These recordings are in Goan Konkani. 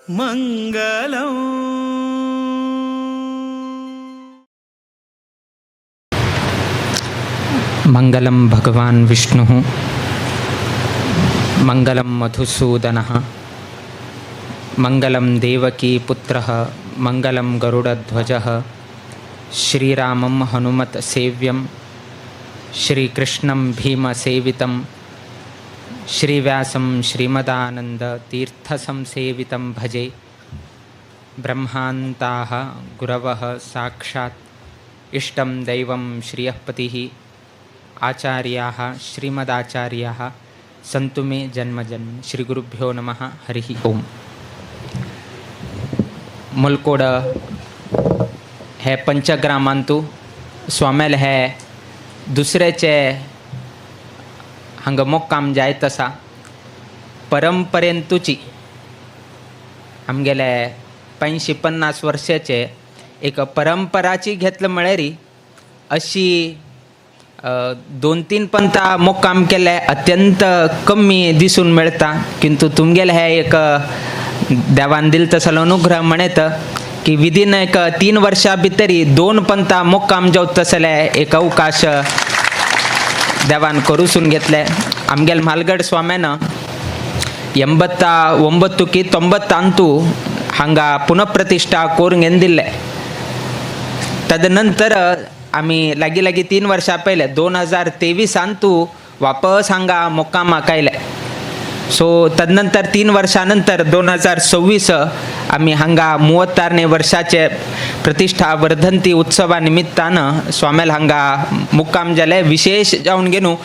మంగళం. मंगलं भगवान् विष्णुः, मंगलं मधुसूदनः, मंगलं देवकी पुत्रः, मंगलं गरुडध्वजः, श्रीरामं हनुमत् सेव्यं, श्रीकृष्णं भीमसेवितं, श्रीव्यासं श्रीमदानन्दतीर्थसंसेवितं भजे. ब्रह्मान्ताः गुरवः साक्षात् इष्टं दैवं श्रियःपतिः, आचार्याः श्रीमदाचार्याः सन्तु मे जन्म जन्म. श्री गुरुभ्यो नमः. हरिः ओम. मुलकोड हे पंचग्रामांतु स्वामेल हे दुसऱ्याचे हांगा मुक्काम जायत आसा. परंपरेंतुची आमगेले 85-50 वर्साचे एक परंपराची घेतलं म्हळ्यार अशी 2-3 पंथा मुक्काम केले अत्यंत कमी दिसून मेळटा. किंतु तुमगेले हे एक देवान दिल तसलो अनुग्रह म्हणत की विदीन एक 3 वर्षा भितरी 2 पंथा मुक्काम जावत तसले एक अवकाश देवान करूसून घेतले. आमगेले म्हालगड स्वाम्यान 89 की 90 हांगा पुनःप्रतिष्ठा करून घेवन दिल्ले. तदनंतर आमी लागीं लागीं 3 वर्सां पयले 2023 वापस हांगा मुक्कामाक आयले. सो तदनंतर 3 वर्सां नंतर 2026 आमी हांगा 36 वर्साचे प्रतिष्ठा वर्धंती उत्सवा निमित्तान स्वामेल हांगा मुक्काम जाले. विशेष जावन घेवन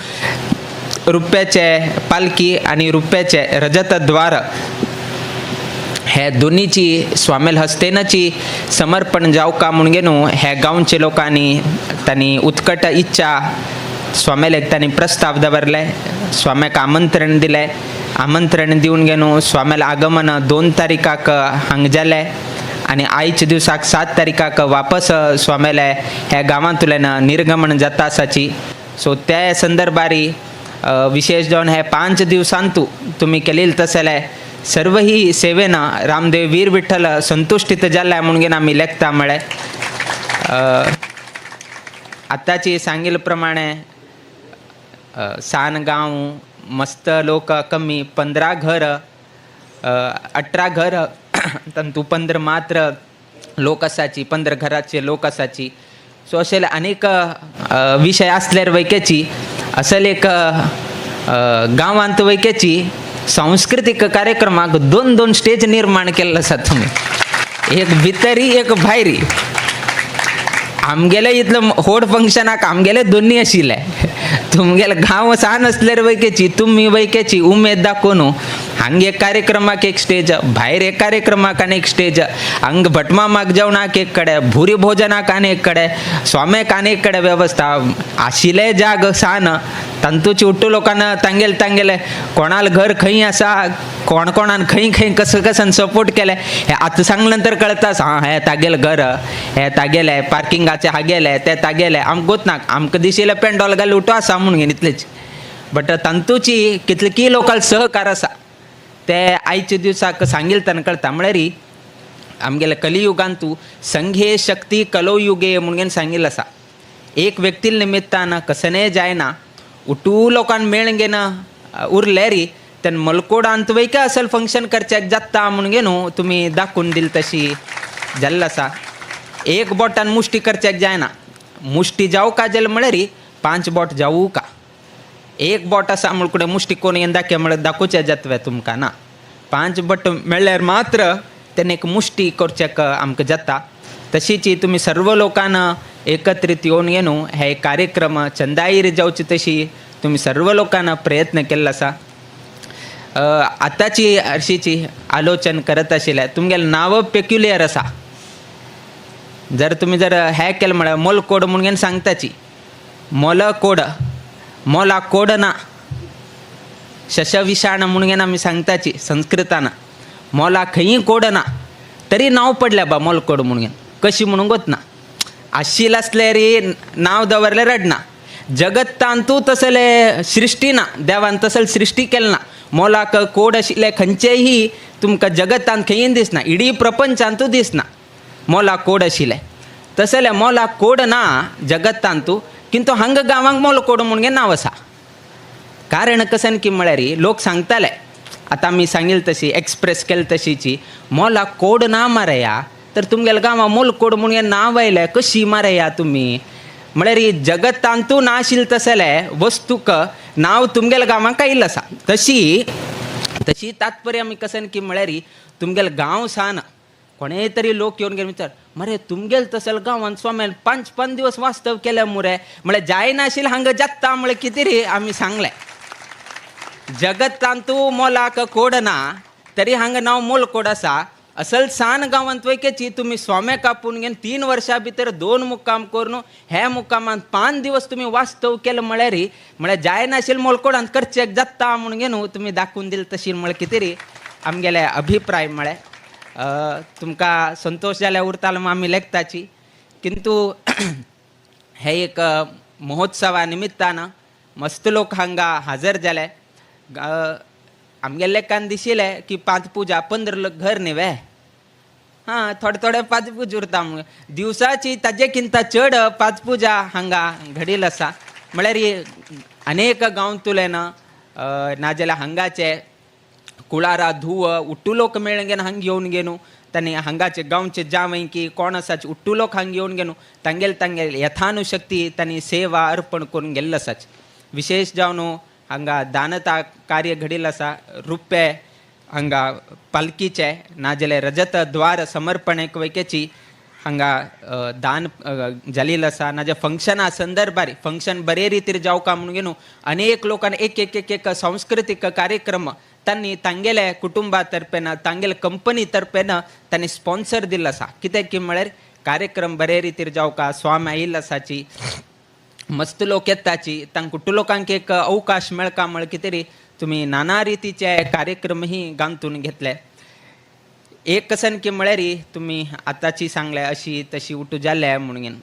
रुप्याचे पालखी आनी रुप्याचे रजतद्वार हे दोनीची स्वामेल हस्तेनची समर्पण जावका म्हूण घेवन हे गांवचे लोकांनी तांणी उत्कट इच्छा स्वामेलेक तांणी प्रस्ताव दवरले. स्वाम्याक आमंत्रण दिलें. आमंत्रण दिवन घेवन स्वामेल आगमन 2 तारीखाक हांगा जालें आनी आयच्या दिवसाक 7 तारीखाक वापस स्वामेले ह्या गांवांतल्यान निर्गमन जाता आसाची. सो त्या संदर्भारी विशेष जावन हे 5 दिवसांतू तुमी केलेले तसले सर्वही सेवेन रामदेव वीर विठ्ठल संतुश्टीत जाल्ले म्हणून आमी लेखता म्हळें. आतांची सांगिल्ले प्रमाणे सान गांव मस्त लोक कमी, 15 घर, 18 घर, तांतू 15 मात्र लोक आसाची, 15 घराचे लोक आसाची. सो अशे अनेक विशय आसल्यार वैकेची असल एक गांवांत वैकेची सांस्कृतीक कार्यक्रमाक 2-2 स्टेज निर्माण केल्लो आसा तुमी, एक भितरी एक भायरी. आमगेले इतलो व्हड फंक्शनाक आमगेले दोनी आशिल्ले. तुमगेले गांव सान आसल्यार वैकेची तुमी वैकेची उमेद दाखोवन हांग एक कार्यक्रमाक एक स्टेज, भायर एक कार्यक्रमाक आनी एक स्टेज, हांग भटमामाक जेवणाक एक कडेन, भुरी भोजनाक आनी एक कडेन, स्वाम्याक आनी एक कडेन वेवस्था आशिल्ले जाग सान तांतूची उट्टू लोकांना तांगेले तांगेले कोणाल घर खंय आसा, कोण कोणान खंय खंय कसं कसन सपोर्ट केले हे आतां सांगले नंतर कळटा. हां, हें तागेलें घर, हें तागेलें पार्किंगाचें हागेलें, तें तागेलें. आमकां गोत ना, आमकां दिशिल्लें पेंडॉल घालून उठो आसा म्हणून इतलेच. बट तांतूची कितले लोकांक सहकार आसा ते आयच्या दिवसाक सांगिल्लें तांकां कळटा. म्हळ्यार आमगेले कलियुगांतू संघे शक्ती कलो युगे म्हणून सांगिल्लें आसा. एक व्यक्ती निमित्तान कसनेय जायना, उटू लोकांक मेळ घेना उरले री तेन्ना मलकोडांत वयका असल फंक्शन करच्याक जाता म्हणून न्हू तुमी दाखोवन दिल तशी जाल्लो आसा. एक बोटान मुश्टी करच्याक जायना, मुश्टी जावं का जाल्यार म्हळ्यार 5 बोट जावं का. एक बोट आसा म्हूण कुडें मुश्टी कोण येवन दाखय म्हळ्यार दाखोवचें जातलें तुमकां ना. 5 बोट मेळ्ळ्यार मात्र तेन्ना एक मुश्टी करच्याक आमकां जाता. तशीच तुमी सर्व लोकांना एकत्रीत येवन न्हू हे कार्यक्रम चंदाईर जावचे तशी तुमी सर्व लोकांना प्रयत्न केल्लो आसा. आतांची हरशीची आलोचन करत आशिल्लें तुमगेलें नांव पेक्युलियर आसा. जर तुमी जर हें केलें म्हळ्यार मोलकोड म्हणून सांगताची, मोलकोड, मोला कोड ना, शशविशाण म्हणून आमी सांगताची संस्कृतान, मोला खंयी कोड ना तरी नांव पडलें बा मोलकोड म्हणून, कशी म्हणून गोत ना. आशिल आसल्यार नांव दवरलें रडना. जगत्तांतू तसले सृश्टी ना, देवान तसले सृश्टी केले ना. मोलाक कोड आशिल्ले खंयचेय तुमकां जगतांत खंयी दिसना, इडी प्रपंचांतू दिसना मोलाक कोड आशिल्लें. तसलें मोलाक कोड ना जगतांतू, किंतु हांगा गांवांक मोल कोड म्हणून नांव आसा. कारण कसन की म्हळ्यार लोक सांगताले, आतां आमी सांगील तशी एक्सप्रेस केल तशीची मोलाक कोड ना मारया, तर तुमगेल्या गांवां मोल कोड म्हणून नांव आयलें कशी मारया तुमी. म्हळ्यार जगतांतू नाशिल्लें तसलें वस्तूक नांव तुमगेल्या गांवांक आयिल्लें आसा. तशी तशी तात्पर्य आमी कसन की म्हळ्यार तुमगेले गांव सान कोणेय तरी लोक येवन गेले विचार, मरे तुमगेल तसले गांवान स्वाम्यान 5 5 दिवस वास्तव केलें मुरे, म्हळ्यार जायनाशिल्लें हांगा जाता म्हळ्यार कितें रे आमी सांगलें. जगतांतू मोलाक कोड ना तरी हांगा नांव मोल कोड आसा. असल सान गांवांत वयकेची तुमी स्वाम्याक आपोवन घेवन 3 वर्सां भितर 2 मुक्काम करून हे मुक्कामांत 5 दिवस तुमी वास्तव केलें म्हळ्यार म्हळ्यार जायनाशिल्लें मोलकोडांत करचेक जाता म्हणून घेवन तुमी दाखोवन दिलें तशी म्हळ्यार कितें रे आमगेले अभिप्राय. म्हळ्यार तुमकां संतोश जाल्यार उरतालो म्हूण आमी लेखताची, किंतु हे एक महोत्सवा निमित्तान मस्त लोक हांगा हाजर जाले. आमगेले लेखान दिशिल्लें की 5 पुजा 15 लोक घर न्ही वे, हां थोडे थोडे 5 पुजा उरता म्हूण दिवसाची ताजे किंता चड 5 पुजा हांगा घडील आसा. म्हळ्यार अनेक गांवतुले ना नाजाल्यार हांगाचे कुळारा धुव उट्टू लोक मेळून घेवन हांगा येवन घेवन तांणी हांगाचे गांवचे जावंय की कोण आसाचे उट्टू लोक हांगा येवन घेवन तांगेले तांगेले यथानुशक्ती तांणी सेवा अर्पण करून गेल्लो आसाच. विशेष जावन हांगा दानता कार्य घडिल्लें आसा. रुपें हांगा पालकीचें नाजाल्यार रजत द्वार समर्पण एक वैकेची हांगा दान जालेलें आसा. नाजाल्यार फंक्शना संदर्भार फंक्शन बरे रितीर जावका म्हणून घेवन अनेक लोकांनी एक एक एक एक सांस्कृतीक कार्यक्रम तांणी तांगेले कुटुंबा तर्फेन तांगेले कंपनी तर्फेन तांणी स्पॉन्सर दिल्लो आसा. कित्याक की म्हळ्यार कार्यक्रम बरे रितीर जावका, स्वामी आयिल्लो आसाची, मस्त लोक येताची, तांकां कुटुंब लोकांक एक अवकाश मेळका म्हळ्यार कितें रे तुमी नाना रितीचे कार्यक्रमही गांथून घेतले. एक कसन की म्हळ्यार तुमी आतांची सांगले अशी तशी उठू जाले म्हणून,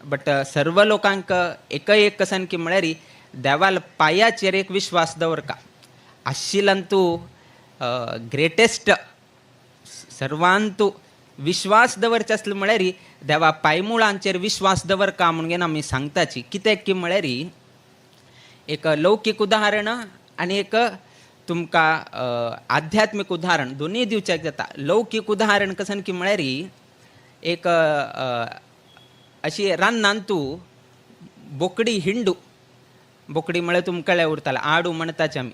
बट सर्व लोकांक एक एक कसन की म्हळ्यार देवाल पायाचेर एक विश्वास दवरका आशिल्ल्यान तूं ग्रेटेस्ट सर्वांतू विश्वास दवरचे आसलो म्हळ्यार देवा पायमुळांचेर विश्वास दवरका म्हणून आमी सांगताची. कित्याक की म्हळ्यार एक लौकीक उदाहरण आनी एक तुमकां आध्यात्मीक उदाहरण दोनूय दिवच्याक जाता. लौकीक उदाहरण कसन की म्हळ्यार एक अशी रान्नान तूं बोकडी हिंडू, बोकडी म्हळ्यार तुमकां कळ्ळें उरतालें, आडू म्हणटाचे आमी.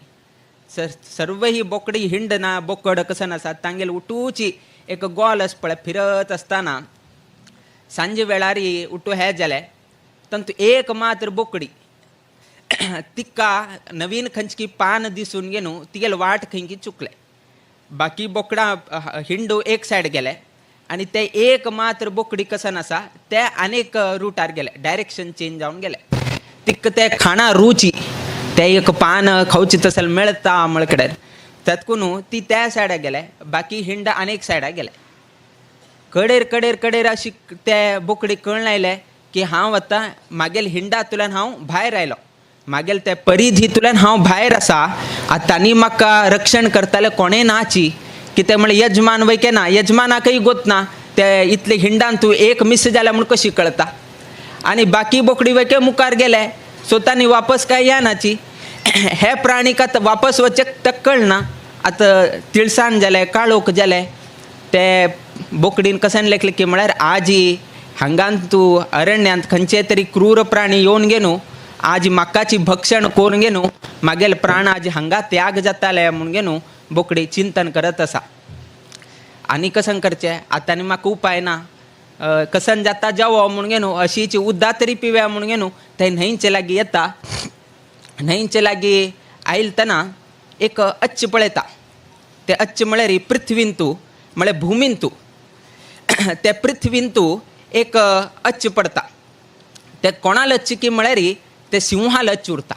सर्व ही बोकडी हिंड ना बोकड कसन आसा तांगेले उठूची एक गोल आस पळय फिरत आसतना सांजे वेळारी उठू हें जालें तातूंत एक मात्र बोकडी तिका नवीन खंयची पान दिसून घेवन तिगेले वाट खंयकी चुकले. बाकी बोकडां हिंडू एक सायड गेले आनी ते एक मात्र बोकडी कसन आसा ते आनीक रुटार गेले, डायरेक्शन चेंज जावन गेले. तिका ते खाणां रुची ते एक पान खावची तसले मेळता म्हळ कडेन तातून ती त्या सायडाक गेले, बाकी हिंड आनीक सायडाक गेले. कडेर कडेर कडेर अशी ते बोकडी कळ्ळें आयलें की हांव आतां मागेल हिंडांतल्यान हांव भायर आयलो, मागेल ते परिधींतल्यान हांव भायर आसा. आतां आनी म्हाका रक्षण करताले कोणें नाची, कितें म्हळ्यार यजमान वय केना, यजमानाकय गोत ना ते इतले हिंडान तूं एक मिस जाल्या म्हूण कशी कळता. आनी बाकी बोकडी वय के मुखार गेले, सो तांणी वापस काय या नाची. हे प्राणीक आतां वापस वचक ताका कळना. आतां तिळसाण जालें, काळोख जालें. ते बोकडीन कशें लेखलें की म्हळ्यार आजी हांगान तूं अरण्यांत खंयचे तरी क्रूर प्राणी येवन घेवन आज म्हाकाची भक्षण करून घेवन मागेले प्राण आज हांगा त्याग जाताले म्हूण घेवन बोकडी चिंतन करत आसा. आनी कशें करचें आतां आनी म्हाका उपाय ना, कसन जाता जावो म्हूण घेवन अशीच उद्दा तरी पिवया म्हूण घेवन ते न्हंयचे लागीं येता. न्हंयचे लागीं आयल तेन्ना एक अच्छ पळयता. ते अच्छ म्हळ्यार पृथ्वींतू म्हळ्यार भुमींतू ते पृथ्वींतू एक अच्छ पडता. ते कोणाल अच्छ की म्हळ्यार ते सिंहाल अच्छ उरता.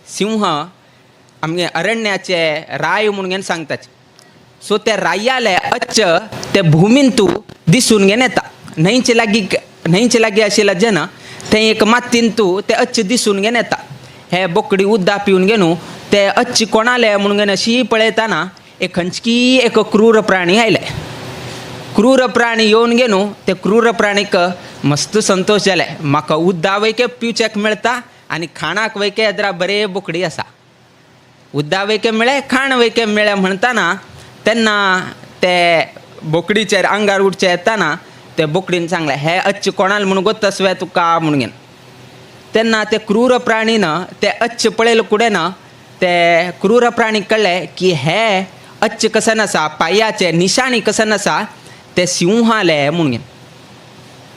सिंह आमगे अरण्याचे राय म्हूण घेवन सांगताचे. सो ते रायाले अच्छ ते भुमींतू दिसून घेवन येता. न्हंयचे लागीं न्हंयचे लागीं आशिल्ले जेन्ना ते एक मातयेंतू ते अच्छ दिसून घेवन येता. हे बोकडी उद्दा पिवन घेवन ते अच्छ कोणाले म्हणून घेवन अशी पळयतना एक खंयची एक क्रूर प्राणी आयले. क्रूर प्राणी येवन गे न्हू ते क्रूर प्राणीक मस्त संतोश जाले, म्हाका उद्दा वयके पिवच्याक मेळटा आनी खाणाक वयके येद्रा बरे बोकडी आसा. उद्दा वयके मेळ्ळे खाण वयके मेळ्ळें म्हणटाना तेन्ना ते बोकडीचेर आंगार उठचे येताना ते बोकडीन सांगलें, हे अच्छ कोणाल म्हूण गोत्तसवे तुका म्हूण घेवन. तेन्ना ते क्रूर प्राणीन ते अच्छ पळयले कुडें ना ते क्रूर प्राणी कळ्ळें की हे अच्छ कसन आसा, पांयाचे निशाणी कसन आसा, ते सिंहाले म्हूण घेवन.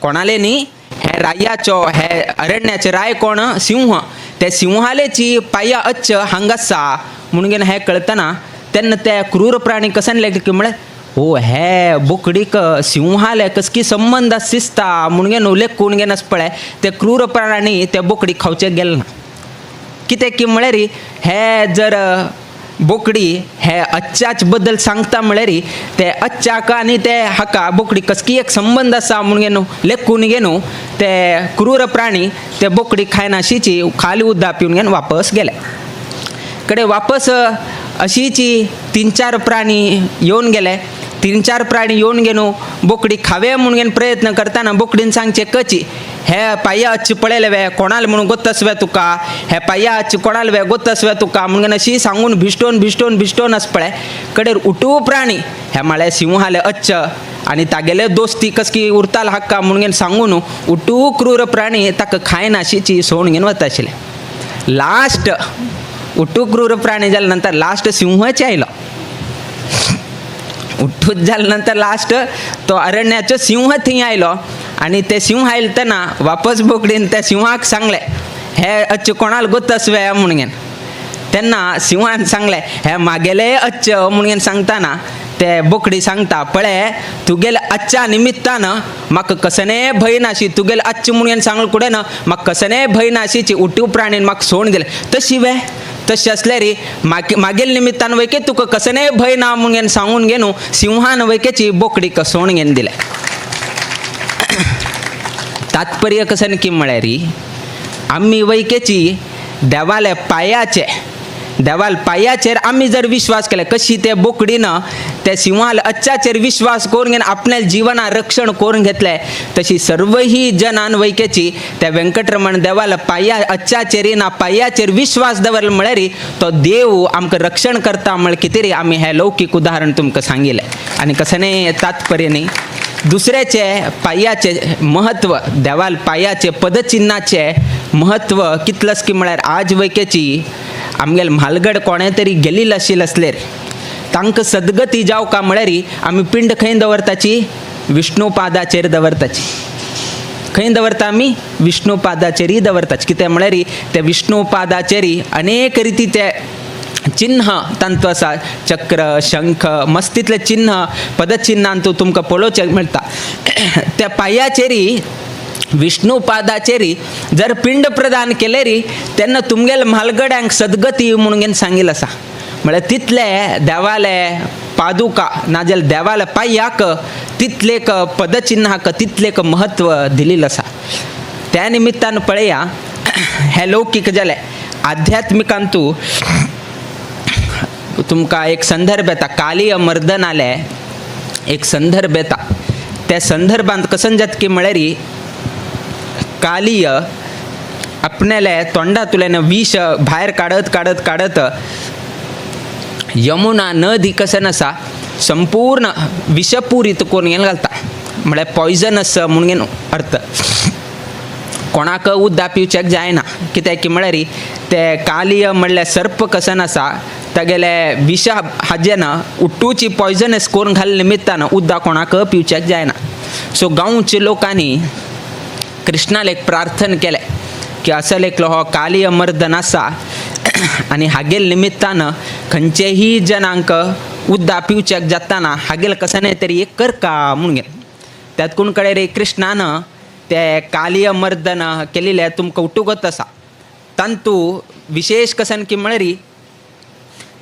कोणाले न्ही, हे रायाचो हे अरण्याचे राय कोण, सिंह. ते सिंहालेची पांया अच्छ हांगा आसा म्हूण घेवन हें कळतना तेन्ना ते क्रूर प्राणी कसन लागले की म्हळ्यार ओ हे बोकडीक सिंहाले कसकी संबंद आसा दिसता म्हूण घेवन लेखून घेवन आसा पळय ते क्रूर प्राणी ते बोकडी खावचे गेले ना. कित्याक की म्हळ्यार हे जर बोकडी हे अच्छाच बद्दल सांगता म्हळ्यार ते अच्छाक आनी ते हाका बोकडी कसकी एक संबंद आसा म्हूण घेवन लेखून घेवन ते क्रूर प्राणी ते बोकडी खायनाशीची खाली उद्दा पिवन घेवन वापस गेले. कडे वापस अशीची तीन चार प्राणी येवन गेले. तीन चार प्राणी येवन घेवन बोकडी खावे म्हूण घेवन प्रयत्न करतना बोकडीन सांगचे कची, हे पांया अच्छ पळयले वे कोणाल म्हणून गोत्तस वे तुका, हे पांया अच्छ कोणाल वे गोत्तस वे तुका म्हणून अशी सांगून भिश्टोवन भिश्टोवन भिश्टोवन आस पळय कडेर उठू प्राणी हे म्हळ्यार सिंहाले अच्छ आनी तागेले दोस्ती कसकी उरताल हाक्का म्हणून घेवन सांगून उठू क्रूर प्राणी ताका खायनाशीची सोडून घेवन वता आशिल्ले. लास्ट उठू क्रूर प्राणी जाल्या नंतर लास्ट सिंहच आयलो. उठूच जाल्या नंतर लास्ट तो अरण्याचो सिंह थंय आयलो आनी ते सिंह आयले तेन्ना वापस बोकडीन त्या सिंहाक सांगलें, हे अच्छ कोणाल गोत्तस वे म्हूण घेवन. तेन्ना सिंहान सांगलें, हे मागेले अच्छ म्हूण घेवन सांगतना ते बोकडी सांगता, पळय तुगेले अच्छा निमित्तान म्हाका कसने भंय नाशी, तुगेले अच्छ म्हूण घेवन सांगले कुडें ना म्हाका कसने भंय नाशीची उठू प्राणीन म्हाका सोडून दिलें. तशी वे तशें आसल्यार मागेल निमित्तान वयके तुका कसने भंय ना म्हूण घेवन सांगून घेवन सिंहान वयकेची बोकडी कसोवन घेवन दिलें. तात्पर्य कशें की म्हळ्यार आमी वयकेची देवाल्या पांयाचे देवाल पांयाचेर आमी जर विश्वास केले कशी ते बोकडीन ते सिंहाल अच्छाचेर विश्वास करून घेवन आपल्या जिवना रक्षण करून घेतले तशी सर्वही जनान वयकेची त्या व्यंकटरमण देवाल पांया अच्छाचेर ना पांयाचेर विश्वास दवरलो म्हळ्यार तो देव आमकां रक्षण करता म्हळ्यार कितें रे आमी हें लौकीक उदाहरण तुमकां सांगिल्लें. आनी कशें न्ही तात्पर्य न्ही दुसऱ्याचे पांयाचे महत्व देवाल पांयाचे पदचिन्हाचे महत्व कितलंच की म्हळ्यार आज वयकेची आमगेले म्हालगड कोणें तरी गेल्ली आशिल्ले आसलेर तांकां सदगती जावका म्हळ्यार आमी पिंड खंय दवरताची, विष्णुपादाचेर दवरताची. खंय दवरता आमी, विष्णुपादाचेरय दवरताची. कितें म्हळ्यार ते विष्णुपादाचेर अनेक रिती ते चिन्ह तांतू आसा, चक्र शंख मस्तीतले चिन्ह पदचिन्हांतू तुमकां पळोवचें मेळटा. त्या पांयाचेरी विष्णुपादाचेरी जर पिंड प्रदान केले री तेन्ना तुमगेले म्हालगड्यांक सदगती म्हणून घेवन सांगिल्लें आसा. म्हळ्यार तितले देवाले पादुका नाजाल्यार देवाले पांयाक तितलेक पदचिन्हाक तितलेक म्हत्व दिलेलें आसा. त्या निमित्तान पळया हें लौकीक जालें. आध्यात्मिकांतू तुमकां एक संदर्भ येता, कालीय मर्दनाले एक संदर्भ येता. त्या संदर्भांत कसन जाता की म्हळ्यार कालीय आपणाले तोंडांतल्यान विष भायर काडत काडत काडत यमुना नदी कसन आसा संपूर्ण विषपुरीत करून घेवन घालता, म्हळ्यार पॉयजनस म्हणून घेवन अर्थ. कोणाक उद्दा पिवच्याक जायना, कित्याक की म्हळ्यार ते कालीय म्हणल्यार सर्प कसन आसा तागेले विशा हाजेन उट्टूची पॉयजनस करून घाल्ले निमित्तान उद्दा कोणाक पिवच्याक जायना. सो गांवच्या लोकांनी कृष्णाला एक प्रार्थना केलें की असो एकलो हो कालीय मर्दन आसा आनी हागेल निमित्तान खंयचेही जनांक उद्दा पिवच्याक जाताना हागेल कसं न्ही तरी एक करका म्हणून घेवन त्यात कोण कडे रे कृष्णान ते कालीय मर्दन केलेलें तुमकां उटुगत आसा. तांतू विशेष कसन की म्हळ्यार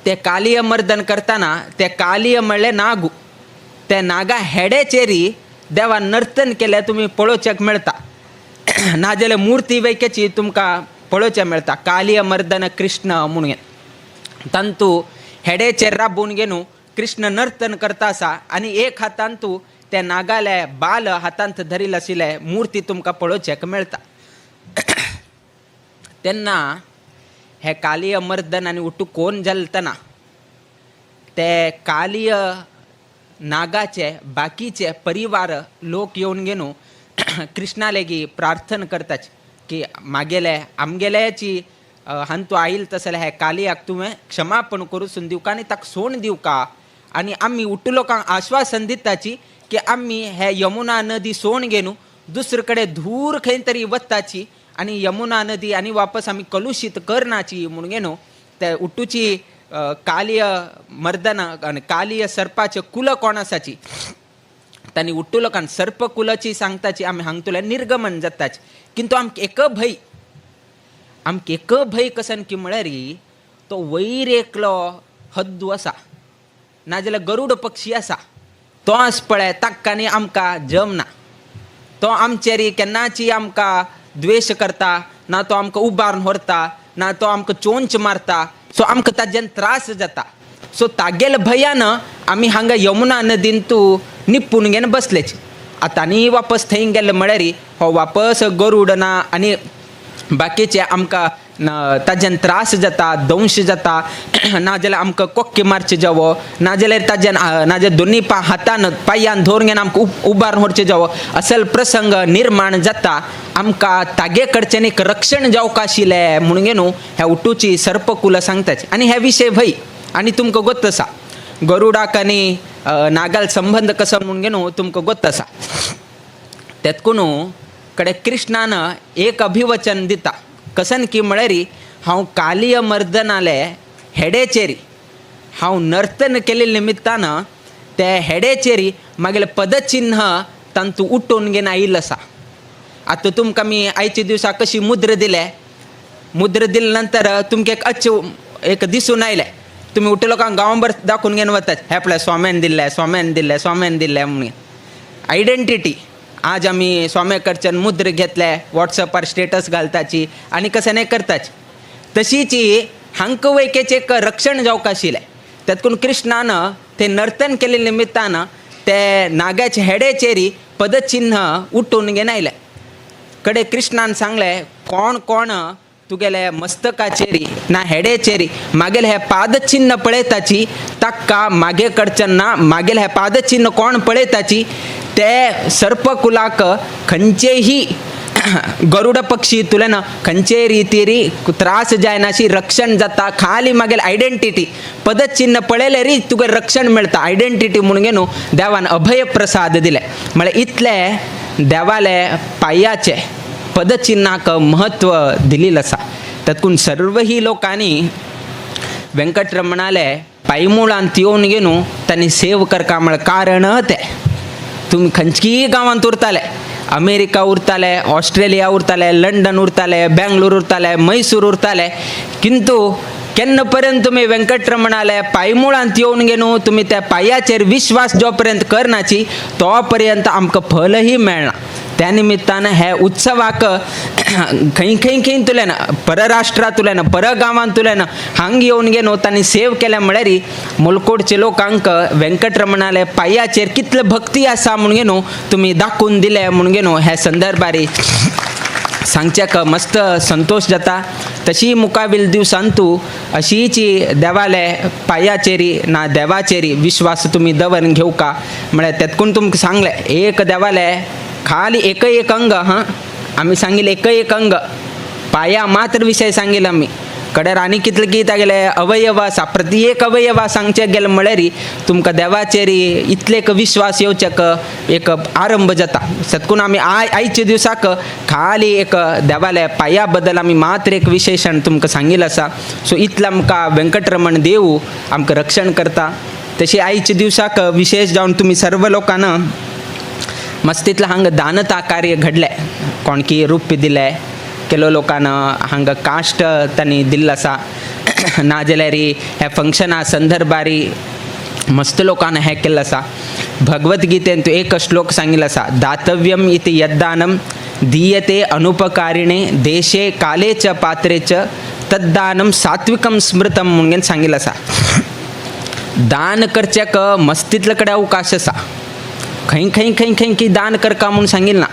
ते कालीय मर्दन करतना ते कालीय म्हणलें नागू ते नागा हेडेचेरी देवान नर्तन केलें तुमी पळोवच्याक मेळटा. नाजाल्यार मुर्ती वैक्याची तुमकां पळोवचें मेळटा कालीय मर्दन कृष्ण म्हणून. तांतू हेडेचेर राबून घेवन कृष्ण नर्तन करता आसा आनी एक हातान तूं त्या नागाले बाल हातांत धरील आशिल्ले मूर्ती तुमकां पळोवचेक मेळटा. तेन्ना हे कालिय मर्दन आनी उटू कोण जलतना ते कालिय नागाचे बाकीचे परिवार लोक येवन घेवन कृष्णा लेगी प्रार्थना करताच की मागेले आमगेल्याची हांतू आयल तसले हे कालियाक तुवें क्षमापण करून दिवका आनी ताका सोण दिवका आनी आमी उट्टू लोकांक आश्वासन दिताची की आमी हे यमुना नदी सोण घेवन दुसरे कडेन धूर खंय तरी वताची आनी यमुना नदी आनी वापस आमी कलुशीत करनाची म्हणून घेवन ते उट्टूची कालिय मर्दना आनी कालिय सर्पाचे कुल कोण आसाची तांणी उट्टू लोकांक सर्पकुलाची सांगताची आमी हांगतुल्यान निर्गमन जाताची. किंतु आमकां एक भंय, आमकां एक भंय कसन की म्हळ्यार तो वयर एकलो हद्दू आसा नाजाल्यार गरुड पक्षी आसा तो आस पळय ताका आनी आमकां जमना, तो आमचेर केन्नाची आमकां द्वेश करता, ना तो आमकां उबारून व्हरता, ना तो आमकां चोंच मारता, सो आमकां ताज्यान त्रास जाता. सो तागेले भंयान आमी हांगा यमुना नदीन तूं निपून घेवन बसलेच. आतां आनी वापस थंय गेले म्हळ्यार हो वापस गरुड ना आनी बाकीचे आमकां ताज्यान त्रास जाता, दंश जाता, नाजाल्यार आमकां कोक्के मारचे जावो, नाजाल्यार ताज्यान नाजाल्यार दोनी हातान पांयान धरून घेवन आमकां उबारून व्हरचे जावो, असल प्रसंग निर्माण जाता. आमकां तागे कडच्यान एक रक्षण जावंक आशिल्लें म्हणून न्हू ह्या उटूची सर्पकुलां सांगताची. आनी हे विशय भंय आनी तुमकां गोत आसा गरुडाक आनी नागाल संबंद कसो म्हणून न्हू तुमकां गोत आसा. तेतकून कडे कृष्णान एक अभिवचन दिता कसन की म्हळ्यार हांव कालिय मर्दनाले हेडेचेरी हांव नर्तन केल्ले निमित्तान ते हेडेचेरी मागीर पदचिन्ह तांतू उठोवन घेवन आयिल्लो आसा. आतां तुमकां आमी आयच्या दिवसा कशी मुद्र दिले, मुद्र दिले नंतर तुमकां एक अच्छ एक दिसून आयलें, तुमी उठे लोकांक गांवभर दाखोवन घेवन वतात हे पळय स्वाम्यान दिल्लें, स्वाम्यान दिल्लें, स्वाम्यान दिल्लें म्हणून. आयडेंटिटी आज आमी स्वाम्या कडच्यान मुद्र घेतले, वॉट्सएपार स्टेटस घालताची आनी कशें नाही करताची. तशीच हांकां वैकेचें एक रक्षण जावंक आशिल्लें. तेतकून कृष्णान ते नर्तन केल्ले निमित्तान ते नागाचे हेडेचेरी पदचिन्ह उठून घेवन आयलें. कडे कृष्णान सांगलें कोण कोण तुगेले मस्तकाचेरी ना हेडेचेरी मागेले हे पादचिन्ह पळयताची ताका मागे कडच्यान ना मागेले हे पादचिन्ह कोण पळयताची ते सर्पकुलाक खंयचेही गरुड पक्षी तुल्यान खंयचेय रितीरी त्रास जायनाशी रक्षण जाता. खाली मागेले आयडेंटिटी पदचिन्ह पळयलें री तुका रक्षण मेळटा, आयडेंटिटी म्हणून न्हू देवान अभय प्रसाद दिले. म्हळ्यार इतले देवाले पांयाचे पदचिन्हाक म्हत्व दिलेलें आसा. तातूंत सर्वही लोकांनी व्यंकटरमणाले पांयमुळांत येवन घेवन तांणी सेव करका म्हळ्यार कारण तें तुमी खंयचीय गांवांत उरताले, अमेरिका उरताले, ऑस्ट्रेलिया उरताले, लंडन उरताले, बेंगलोर उरताले, मैसूर उरताले, किंतु केन्ना पर्यंत तुमी व्यंकटरमणाले पांयमुळांत येवन घेवन तुमी त्या पांयाचेर विश्वास जो पर्यंत करनाची तो पर्यंत आमकां फलही मेळना. त्या निमित्तान हे उत्सवाक खंय खंय खंय तुल्यान परराष्ट्रांतल्यान परगांवांतल्यान हांग येवन घेवन तांणी सेव केल्या म्हळ्यार मुलकोडचे लोकांक व्यंकटरमणाले पांयाचेर कितले भक्ती आसा म्हणून न्हू तुमी दाखोवन दिले म्हणून न्हू ह्या संदर्भारी सांगच्याक मस्त संतोश जाता. तशी मुखावेल दिवसान तूं अशीच देवाले पांयाचेरी ना देवाचेरी विश्वास तुमी दवर घेवका म्हळ्यार तेतकून तुमकां सांगलें एक देवाले खाली एक एक अंग हां आमी सांगिल्लें एक एक अंग पाया मात्र विशय सांगिल्लो आमी कडेर आनी कितले की तागेले अवयव आसा प्रति एक अवयव सांगचे गेले म्हळ्यार तुमकां देवाचेर इतले एक विश्वास येवचेक एक आरंभ जाता. सतकून आमी आयच्या दिवसाक खाली एक देवाले पांया बद्दल आमी मात्र एक विशेशण तुमकां सांगिल्लें आसा. सो इतलें आमकां व्यंकटरमण देव आमकां रक्षण करता. तशी आयच्या दिवसाक विशेश जावन तुमी सर्व लोकांना मस्तीतलं हांगा दानता कार्य घडलें, कोणकी रुप्य दिलें केलो लोकांना हांगा काश्ट तांणी दिल्लो आसा, नाजाल्यार ह्या फंक्शना संदर्भारी मस्त लोकांना हें केल्लें आसा. भगवद्गीतेन एक श्लोक सांगिल्लो आसा, दातव्यम इति यद्दानं दीयते अनुपकारिणे देशे काले च पात्रे च तद्दानं सात्विकं स्मृतं म्हणून सांगिल्लें आसा. दान करच्याक मस्तीतले कडेन अवकाश आसा. खंय खंय खंय खंय की दान करका म्हूण सांगिल्लें ना.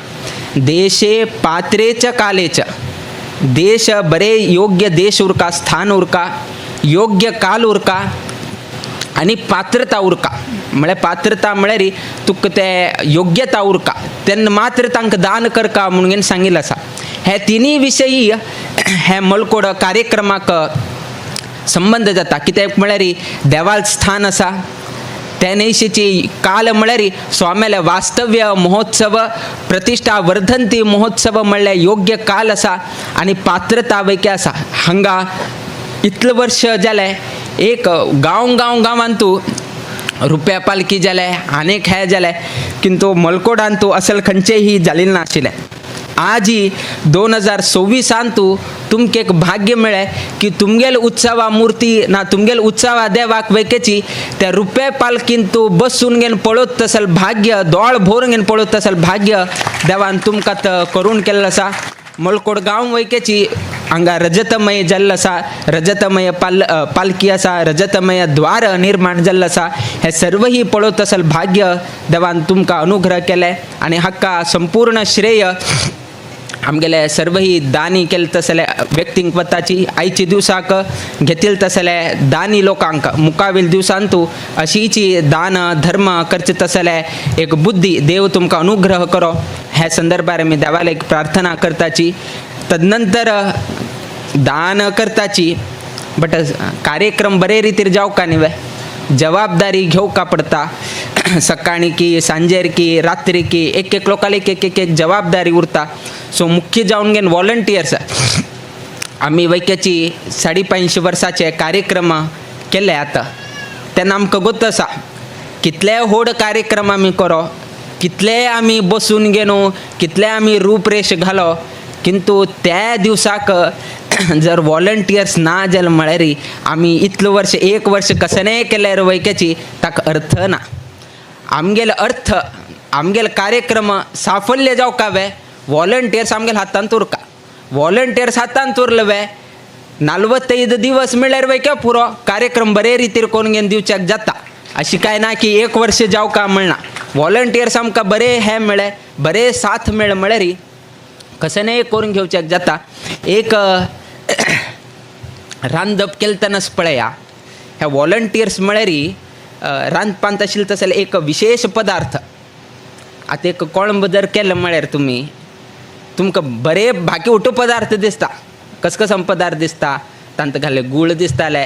देशे पात्रेच कालेच, देश बरे योग्य देश उरका, स्थान उरका, योग्य काल उरका आनी पात्रता उरका. म्हळ्यार पात्रता म्हळ्यार तुका ते योग्यता उरका तेन्ना मात्र तांकां दान करका म्हणून सांगिल्लें आसा. हे तिनूय विशयी हे मलकोड कार्यक्रमाक संबंद जाता. कित्याक म्हळ्यार देवाल स्थान आसा, त्या न्हयशीची काल म्हळ्यार स्वाम्याले वास्तव्य महोत्सव प्रतिश्ठा वर्धंती महोत्सव म्हणल्यार योग्य काल आसा आनी पात्रता वैके आसा. हांगा इतलें वर्ष जालें एक गांव गांव गांवांतू रुप्या पालखी जालें आनीक हें जालें, किंतु मलकोडांतू असल खंयचेंही जालें नाशिल्लें. आजी 2026 तुमकां एक भाग्य मेळ्ळें की तुमगेल उत्सवा मुर्ती ना तुमगेल उत्सवा देवाक वैकेची त्या रुप्या पालखीन तूं बसून घेवन पळोवत तसल भाग्य, दोळ भरून घेवन पळोवत तसल भाग्य देवान तुमकां करून केल्लो आसा. मलकोड गांव वैकेची हांगा रजतमय जाल्लो आसा, रजतमय पालखी आसा, रजतमय द्वार निर्माण जाल्लो आसा. हें सर्वही पळोवत तसल भाग्य देवान तुमकां अनुग्रह केलें आनी हाका संपूर्ण श्रेय आमगेले सर्वही दानी केले तसले व्यक्तींक वताची. आयचे दिवसाक घेतील तसले दानी लोकांक मुखावेल दिवसांतू अशीची दान धर्म करचे तसले एक बुद्धी देव तुमकां अनुग्रह करो. ह्या संदर्भार आमी देवाला एक प्रार्थना करताची. तदनंतर दान करताची बट कार्यक्रम बरे रितीर जावका न्ही वे, जबाबदारी घेवका पडटा. सकाळी की सांजेर की रात्री की एक एक लोकांक एक एक एक एक जबाबदारी उरता. सो मुख्य जावन घेवन वॉलंटियर्स आमी वैक्याची 550 वर्साचे कार्यक्रम केले आतां. तेन्ना आमकां गोत आसा कितले व्हड कार्यक्रम आमी करो, कितले आमी बसून घेवन कितले आमी रूपरेश घालो, किंतु त्या दिवसाक जर वॉलंटियर्स ना जाले म्हळ्यार आमी इतलो वर्ष एक वर्ष कसनेय केल्यार वैक्याची ताका अर्थ ना. आमगेलो अर्थ आमगेलो कार्यक्रम साफल्य जावका वे वॉलंटियर्स आमगेले हातांत उरका. वॉलंटियर्स हातांत उरले वे 45 दिवस म्हळ्यार वैक्या पुरो कार्यक्रम बरे रितीर करून घेवन दिवच्याक जाता. अशी काय ना की एक वर्ष जावका म्हणना. वॉलंटियर्स आमकां बरे हे मेळ्ळे, बरे साथ मेळ्ळे म्हळ्यार कसनेय करून घेवच्याक जाता. एक रांदप केलतनाच पळया ह्या वॉलंटियर्स म्हळ्यार रांदपांत आशिल्लें तसलें एक विशेश पदार्थ. आतां एक कोळंब जर केलें म्हळ्यार तुमी तुमकां बरे बाकी उटो पदार्थ दिसता, कसकस पदार्थ दिसता, तांत घाल्ले गूळ दिसताले,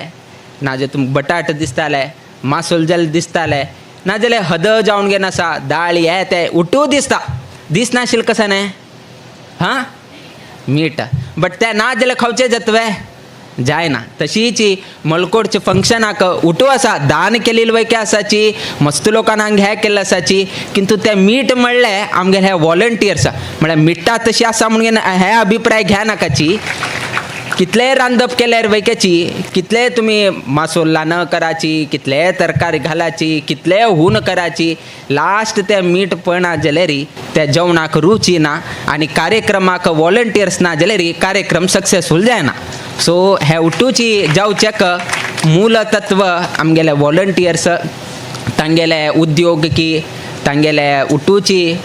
नाजाल्यार तुमकां बटाट दिसताले, मासोल जाल्यार दिसताले, नाजाल्यार हद जावन घेवन आसा दाळ हे ते उटू दिसता. दिसनाशिल्लें कशें न्ही हां मीठ बट ते ना जाल्यार खावचें जातवे जायना. तशीच मलकोडचे फंक्शनाक उठो आसा दान केलेली वैके आसाची, मस्त लोकांक हांगा हें केल्लें आसाची, किंतु तें मीठ म्हणलें आमगेले हे वॉलंटियर्स म्हळ्यार मिठा तशी आसा म्हणून हे अभिप्राय घ्या नाकाची. कितलेंय रांदप केल्यार वैक्याची, कितलेंय तुमी मासोल्ला न कराची, कितलेंय तरकारी घालाची, कितलेंय हून कराची, लास्ट तें मीठ पळना जाल्यार त्या जेवणाक रुची ना आनी कार्यक्रमाक वॉलंटियर्स ना जाल्यार कार्यक्रम सक्सेसफूल जायना. सो हे उठूची जावच्याक मूल तत्व आमगेले वॉलंटियर्स तांगेले उद्योग की तांगेले उठूची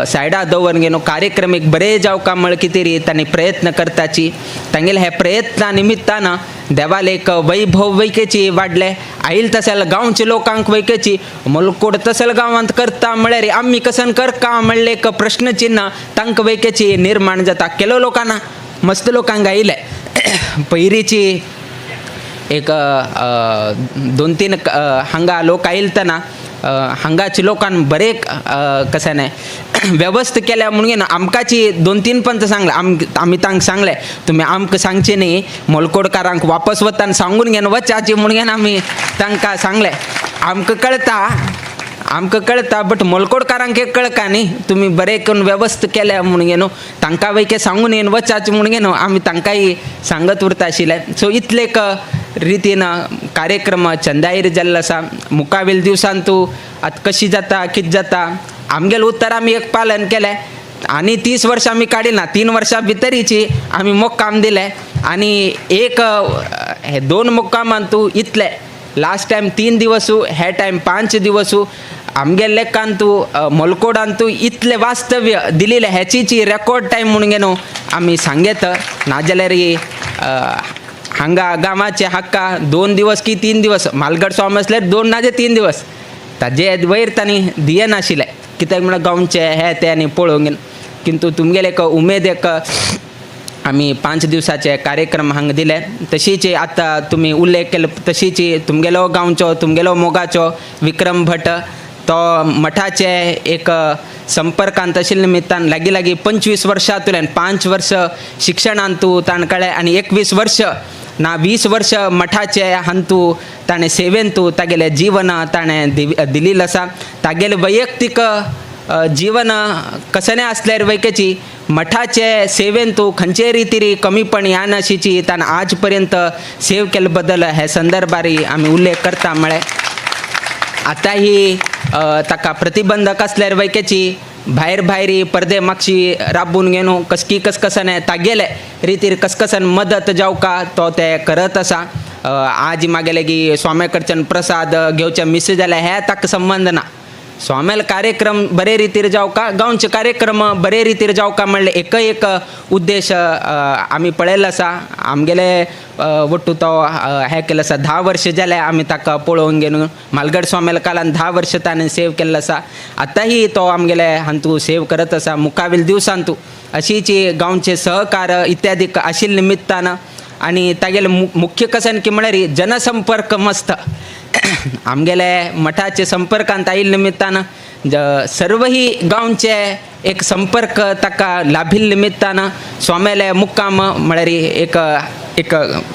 सायडा दवरून घेवन कार्यक्रम एक बरे जावका म्हळ कितें तांणी प्रयत्न करताची. तांगेले हे प्रयत्ना निमित्तान देवाले एक वैभव वैकेची वाडले. आयल तशें गांवच्या लोकांक वैकेची मलकोड तशें गांवांत करता म्हळ्यार आमी कसन करका म्हणलें एक प्रश्नचिन्ह तांकां वैकेची निर्माण जाता. केलो लोकांना मस्त लोकांक आयले पयरीची एक 2-3 हांगा लोक आयलतना हांगाचे लोकान बरे कशें न्ही वेवस्था केल्या म्हणून आमकांची 2-3 पंच सांगलें. आमी तांकां सांगलें तुमी आमकां सांगचें न्ही, मलकोडकारांक वापस वतान सांगून घेवन वचाची म्हणून आमी तांकां सांगलें. आमकां कळटा, आमकां कळटा, बट मलकोडकारांक एक कळका न्ही तुमी बरें करून वेवस्था केल्या म्हणून न्हू तांकां वयके सांगून येवन वचाचें म्हणून न्हू आमी तांकांय सांगत उरता आशिल्लें. सो इतले एक रितीन कार्यक्रम चंदाईर जाल्लो आसा. मुखावेल दिवसान तूं आतां कशी जाता कितें जाता आमगेलें उत्तर आमी एक पालन केलें आनी 30 वर्सां आमी काडिना, 3 वर्सां भितरीची आमी मुक्काम दिले आनी एक हे 2 मुक्कामान तूं इतले लास्ट टायम 3 दिवसू, हे टायम 5 दिवसू आमगे लेखांतू मलकोडांतू इतले वास्तव्य दिलेले हेचीची रेकॉर्ड टायम म्हणून न्हू आमी सांगेत. नाजाल्यार हांगा गांवाचे हक्का 2 दिवस की 3 दिवस मालगड स्वामी आसल्यार 2 नाजे 3 दिवस ताजे वयर तांणी दियनाशिल्ले, कित्याक म्हळ्यार गांवचे हे ते आनी पळोवंक. किंतु तुमगेले एक उमेद एक आमी 5 दिवसाचे कार्यक्रम हांगा दिले. तशीच आतां तुमी उल्लेख केलो तशीच तुमगेलो गांवचो तुमगेलो मोगाचो विक्रम भट तो मठाचे एक संपर्कांत आशिल्ल्या निमित्तान लागीं लागीं 25 वर्सांतल्यान 5 वर्स शिक्षणांतू ताणें काडलें आनी 21 वर्ष ना 20 वर्ष मठाचे हांतू ताणें सेवेंतू तागेलें जीवन ताणें दिलेलें आसा. तागेलें वैयक्तीक जीवन कसलें आसल्यार वैकेची मठाचे सेवेंतू खंयचे रितीरी कमीपण ह्या नाशीची ताणें आज पर्यंत सेव केल्ले बद्दल हे संदर्भारी आमी उल्लेख करता. म्हळ्यार आतां ही ताका प्रतिबंधक आसल्यार वैकेची भायर भायरी परदे मागशी राबून घेवन कसकी कसकसन तागेले रितीर कसकसन मदत जावका तो ते करत आसा. आज मागेले की स्वाम्या कडच्यान प्रसाद घेवचे मिस जाल्यार हे ताका संबंद ना. स्वाम्याल कार्यक्रम बरे रितीर जावका, गांवचे कार्यक्रम बरे रितीर जावका म्हणल्यार एक एक उद्देश आमी पळयलो आसा. आमगेले वट्टू तो हें केलें आसा, 10 वर्स जाले आमी ताका पळोवन घेवन मालगड स्वाम्याल कालान 10 वर्स ताणें सेव केल्लो आसा. आतांय तो आमगेले हांतू सेव करत आसा. मुखावेल दिवसांतू अशीच गांवचे सहकार इत्यादी आशिल्ले निमित्तान आनी तागेले मुख्य कसन की म्हळ्यार जनसंपर्क मस्त आमगेले मठाचे संपर्कांत आयिल्ले निमित्तान सर्वही गांवचे एक संपर्क ताका लाभिल्ले निमित्तान स्वाम्याले मुक्काम म्हळ्यार एक एक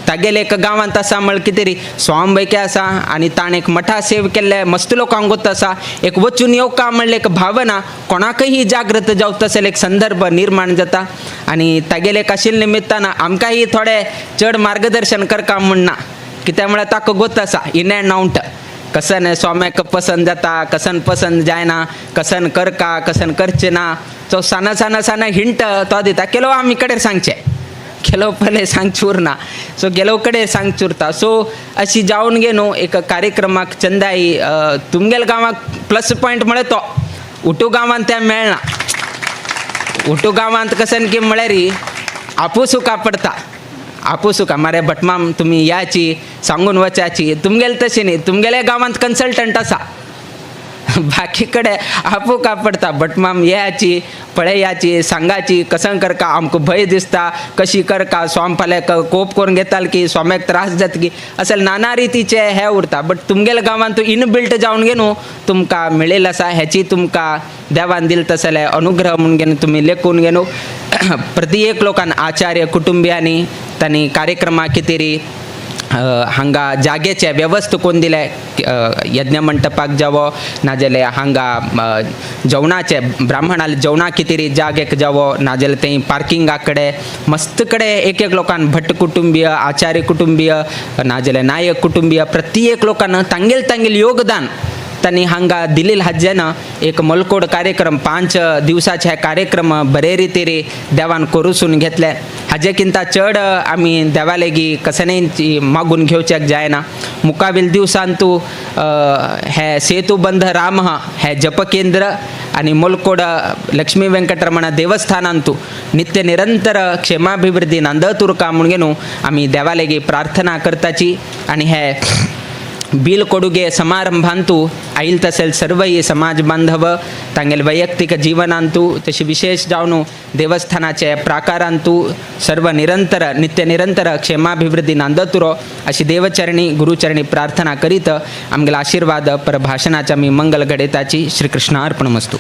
तागेले एक गांवांत आसा म्हळ्यार कितें री स्वाम वैके आसा आनी ताणें एक मठा सेव केल्ले मस्त लोकांक गोत आसा. एक वचून येवका म्हणल्यार एक भावना कोणाकय जागृत जावता तसो एक संदर्भ निर्माण जाता आनी तागेले एक आशिल्ले निमित्तान आमकांय थोडे चड मार्गदर्शन करका म्हूण ना, कित्याक म्हळ्यार ताका गोत आसा इन एंड आवट कसन स्वाम्याक पसंत जाता, कसन पसंत जायना, कसन करका कसन करचें ना. तो साना साना साना हिंट तो दिता. केलो आमी कडेन सांगचें, गेलो पयलें सांगचें उरना, सो गेलो कडेन सांगचें उरता. सो अशी जावन गे न्हू एक कार्यक्रमाक चंदाई तुमगेल्या गांवाक प्लस पॉयंट म्हळ्यार तो उटू गांवांत तें मेळना. उटू गांवांत कसन की म्हळ्यार आपूस पडटा, आपूस मारे भटमाम तुमी याची सांगून वचाची. तुमगेले तशें न्ही, तुमगेल्या गांवांत कन्सल्टंट आसा, बाकी कडेन आपू पडटा. भटमाम येयाची पळयाची सांगाची कसं करका, आमकां भंय दिसता कशी करका, स्वाम फाल्यां कोप करून घेताल की स्वाम्याक त्रास जाता की अशें नाना रितीचे हे उरता. बट तुमगेल्या गांवांत इनबिल्ट जावन गे न्हू तुमकां मेळिल्लें आसा, हेची तुमकां देवान दिल तसले अनुग्रह म्हणून घेवन तुमी लेखून गे न्हू. प्रति एक लोकान आचार्य कुटुंबियांनी तांणी कार्यक्रमा कितें हांगा जागेचे वेवस्था कोन्न दिले, यज्ञ मंटपाक जावो नाजाल्यार हांगा जेवणाचे ब्राह्मणाले जेवणा कितें जागेक जावो नाजाल्यार थंय पार्किंगा कडेन मस्त कडेन एक एक लोकान भट्ट कुटुंबीय आचार्य कुटुंबीय नाजाल्यार नायक कुटुंबीय प्रत्येक लोकान तांगेल तांगेल योगदान तांणी हांगा दिलेल हाजेन एक मलकोड कार्यक्रम 5 दिवसाचे हे कार्यक्रम बरे रितीरे देवान करूसून घेतले. हाजे किंता चड आमी देवालेगी कसनेची मागून घेवच्याक जायना. मुखावेल दिवसांतू हे सेतुबंध राम हे जपकेंद्र आनी मोलकोड लक्ष्मी वेंकटरमण देवस्थानांतू नित्य निरंतर क्षेमाभिवृद्धी नांदतुरका म्हणून न्हू आमी देवालेगी प्रार्थना करताची. आनी हे बील कोडुगे समारंभांतू आईल तसेल सर्वय समाज बांधव तांगेले वैयक्तिक जीवनांतू तशी विशेष जावन देवस्थानाचे प्राकारांतू सर्व निरंतर नित्य निरंतर क्षेमाभिवृद्धी नांदतुरो अशी देवचरणी गुरुचरणी प्रार्थना करीत आमगेला आशीर्वाद परभाषणाच्या मी मंगल घडेताची. श्रीकृष्णार्पणमस्तु.